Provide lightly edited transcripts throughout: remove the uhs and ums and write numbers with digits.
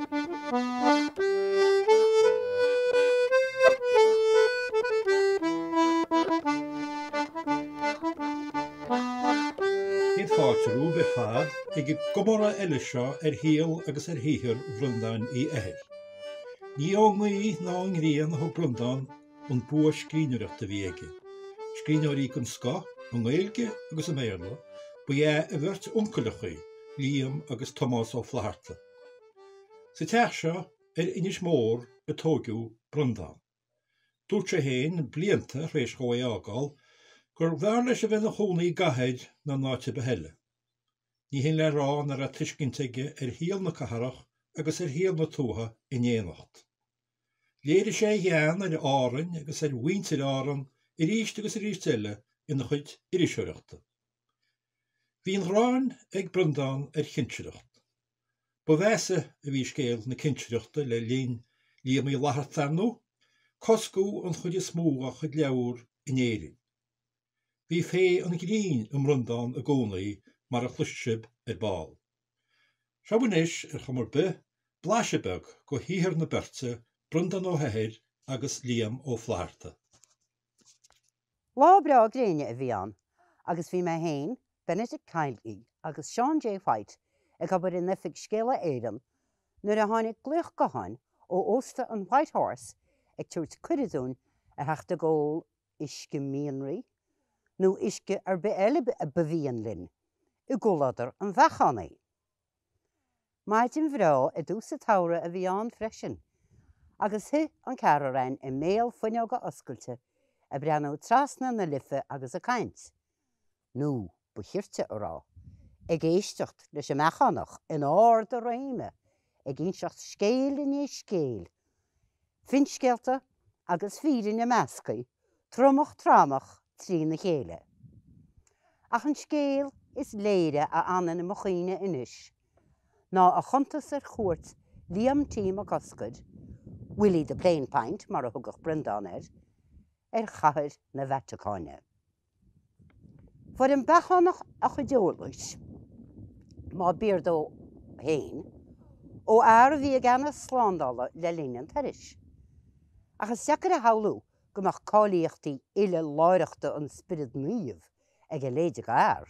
Céad fáilte romhaibh ar fad ag an gcomóradh eile seo ar shaol agus ar shaothar Bhreandáin Uí Eithir. Ní ón ngaoth ná ón ngrian a thug Breandán an bua scríbhneoireachta a bhí aige. Scríbhneoirí den scoth, i nGaeilge agus i mBéarla, ba ea a bheirt uncaileacha, Liam agus Tomás Ó Flaithearta. Sa teach seo ar Inis Mór a tóigeadh Breandán. Dúirt sé féin, blianta tar éis dhó é a fhágáil, gurbh fhearr leis a bheith ina chónaí i gcathair ná in áit ar bith eile. Ní hin le rá nach raibh tuiscint aige ar shaol na cathrach agus ar shaol na tuaithe in éineacht. Léirigh sé a ghean ar Árainn agus ar mhuintir Árann arís agus arís eile ina chuid iriseoireachta. Bhí an ghráin ag Breandán ar chinsireacht. Ba mheasa a bhí scéal na cinsireachta le linn Liam Uí Fhlaithearta, ar ndóigh. Coscadh an chuid is mó dá chuid leabhar in Éirinn. Bhí féith an ghrinn i mBreandán i gcónaí, mar a chloisfidh sibh ar ball. Seo anois, ar chuma ar bith, blaiseadh beag de shaothar na beirte, Breandán Ó hEithir agus Liam Ó Flaithearta. Lá breá gréine a bhí ann agus bhí mé féin, Benedict Kiely agus Seán J. White ag obair in oifig Scéala Éireann nuair a tháinig glaoch gutháin ó ósta an White Horse ag tabhairt cuireadh dúinn a theacht ag ól uisce mianraí, nó uisce ar bith eile ba mhian linn, i gcomhluadar an Bheachánaigh. Maidin bhreá i dtús an tsamhraidh a bhí ann freisin, agus shuigh an ceathrar againn i mbéal fuinneoga oscailte ag breathnú trasna na Life agus ag caint, nó ba chirte a rá, ag éisteacht leis an mBeachánach in ard a réime ag inseacht scéil i ndiaidh scéil, finscéalta agus fírinne measctha, tromach tramach trína chéile. Ach an scéal is léire a fhanann i mo chuimhne anois ná a chuntas ar chuairt Liam T. Mac Oscair, Willie the Plain Pint mar a thugadh Breandán air, ar chathair na Vatacáine. Fuair an Beachánach a chuid eolais, má b'fhíor dó féin, ó fhear a bhí i gceannas slándála le linn an turais. Ach is deacair a shamhlú go mbeadh cáilíochtaí uile láithreachta an Spioraid Naoimh ag a leithéid de fhear.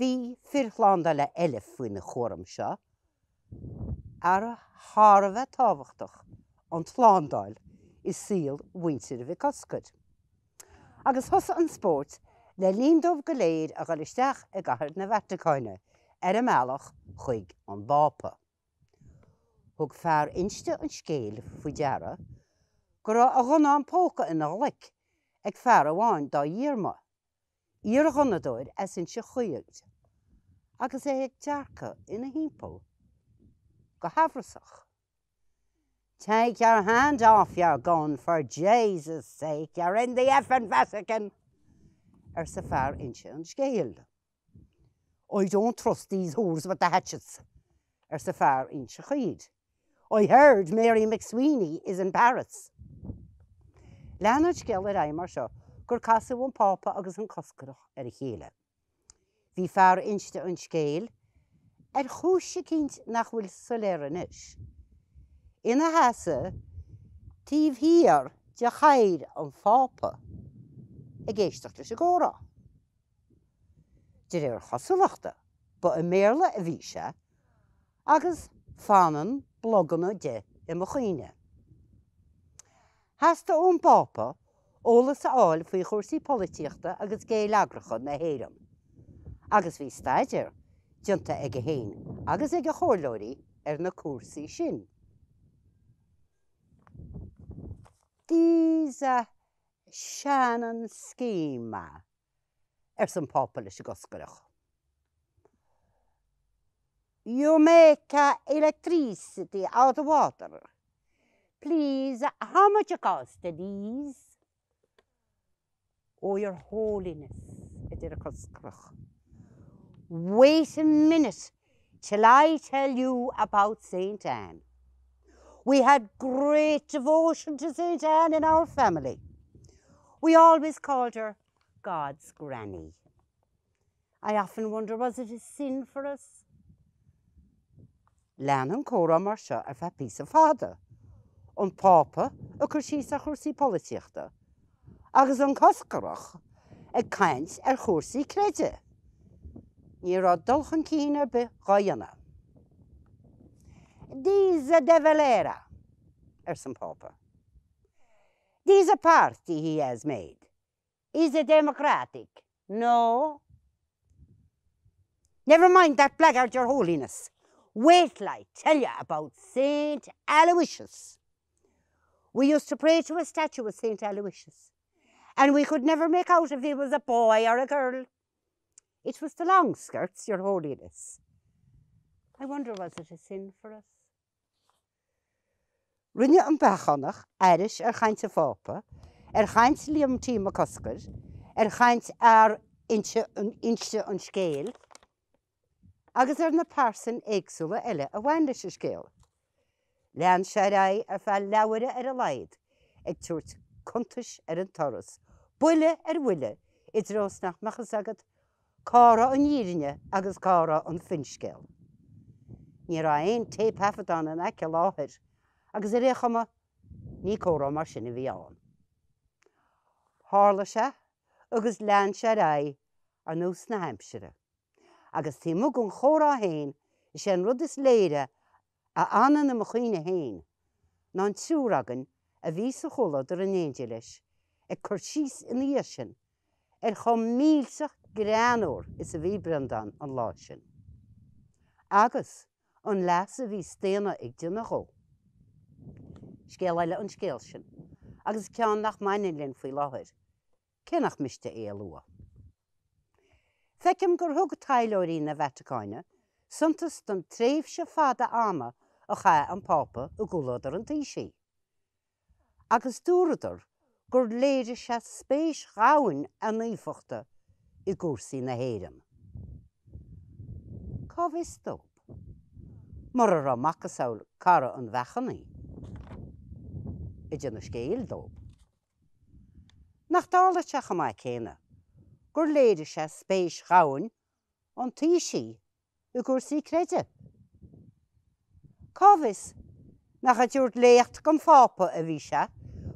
Bhí fir shlándála eile faoina chúram seo, ar thar a bheith tábhachtach an tslándáil i saol mhuintir Mhic Oscair. Agus thosaigh an spórt le linn dóibh go léir a dhul isteach i gCathair na Vatacáine ar a mbealach chuig an bPápa. Thug fear inste an scéil faoi deara go raibh a ghunnán póca ina ghlaic ag fear amháin dá dhíorma, iar-ghunnadóir as Inse Chaoil, agus é ag dearcadh ina thimpeall go hamhrasach. Take your hand off your gun, for Jesus sake, you're in the effin Vatican! arsa fear inse an scéil. I don't trust these whores with the hatchets, arsa fear Inse Chaoil. I heard Mary MacSwiney is in Paris. Lean an scéal ar aghaidh mar seo gur casadh an Pápa agus an Coscrach ar a chéile. Bhí fear inste an scéil, ar chúis eicínt nach bhfuil soiléir anois, ina sheasamh taobh thiar de chathaoir an Phápa ag éisteacht leis an gcomhrá. De réir chosúlachta, ba i mBéarla a bhí sé agus fanann bloganna de i mo chuimhne. Theastaigh ón bPápa eolas a fháil faoi chúrsaí polaitíochta agus géilleagracha na hÉireann, agus bhí staidéar déanta aige féin agus ag a chomhairleoirí ar na cúrsaí sin. These Shannon Scheme, arsa an Pápa leis an gCoscaireach. You make electricity out of water. Please, how much cost these? Oh, your holiness, a deir an Coscrach. Wait a minute till I tell you about Saint Anne. We had great devotion to Saint Anne in our family. We always called her God's granny. I often wonder was it a sin for us? Lean an comhrá mar seo ar feadh píosa fada, an Pápa ag cur síos ar chúrsaí polaitíochta agus an Coscarach ag caint ar chúrsaí creidimh. Ní raibh dul chun cinn ar bith dhá dhéanamh. This De Valera, arsa an Pápa. This party he has made is a democratic, no? Never mind that blackguard, your holiness. Wait till I tell you about St. Aloysius. We used to pray to a statue of St. Aloysius, and we could never make out if he was a boy or a girl. It was the long skirts, your holiness. I wonder was it a sin for us? Rinne an Beachánach aithris ar chaint an Phápa, ar chaint Liam T. Mac Cosgair, ar chaint fhear inste an scéil agus ar na pearsain éagsúla eile a bhain leis an scéal. Lean sé ar aghaidh ar feadh leathuaire ar a laghad ag tabhairt cuntais ar an turas, buille ar bhuille, i dtreo is nach mbeadh fhios agat Cá raibh an fhírinne agus cá raibh an finscéal? Ní raibh aon téipthaifeadán in aice láthair agus ar aon chuma ní comhrá mar sin a bhí ann. Tharla sé agus lean sé ar aghaidh ar nós na haimsire. Agus taobh amuigh den chomhrá féin is é an rud is léire a fhanann i mo chuimhne féin ná an triúr againn a bhí sa chomhluadar in éindí leis ag cur síos ina dhiaidh sin ar chomh millteach greannmhar is a bhí Breandán an lá sin. Agus an leas a bhí staonadh ag déanamh dhó. Scéal eile an scéal sin, agus ceann nach mbaineann linn faoi láthair, cé nach miste é a lua. Feicim gur thug taidhleoirí na Vatacáine suntas don tréimhse fada ama a chaith an Pápa i gcomhluadar an Taoisigh. agus dúradar gur léirigh sé spéis dhomhain a naofachta i gcúrsaí na hÉireann. Cá bhfios dóibh? Mura raibh macasamhail cara an Bheachánaigh ag déanamh scéil dóibh. Nach dtarlódh sé chomh maith céanna gur léirigh sé spéis dhomhain an Taoisigh i gcúrsaí creidimh. Cá bhfios nach ag tabhairt léacht don Phápa a bhí sé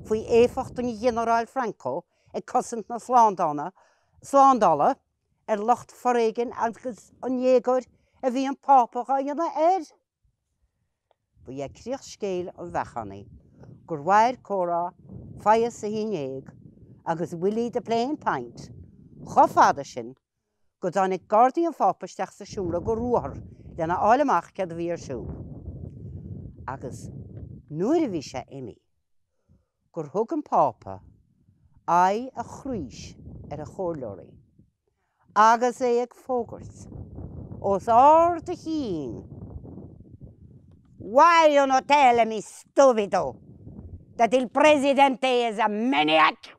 faoi éifeacht an Ghinearáil Franco ag cosaint na slándála ar lucht foréigin agus an éagóir a bhí an Pápa dhá dhéanamh air? Ba é críoch scéil an Bheachánaigh gur mhair comhrá Phius a hAon Déag agus Willie the Plain Pint chomh fada sin go dtáinig gardaí an Phápa isteach sa seomra de ruathar lena fháil amach céard a bhí ar siúl. Agus nuair a bhí sé imithe, gur thug an Pápa aghaidh a chraois ar a chomhairleoirí, agus é ag fógairt os ard a chinn, Why you no tell me stupido that il presidente is a maniac?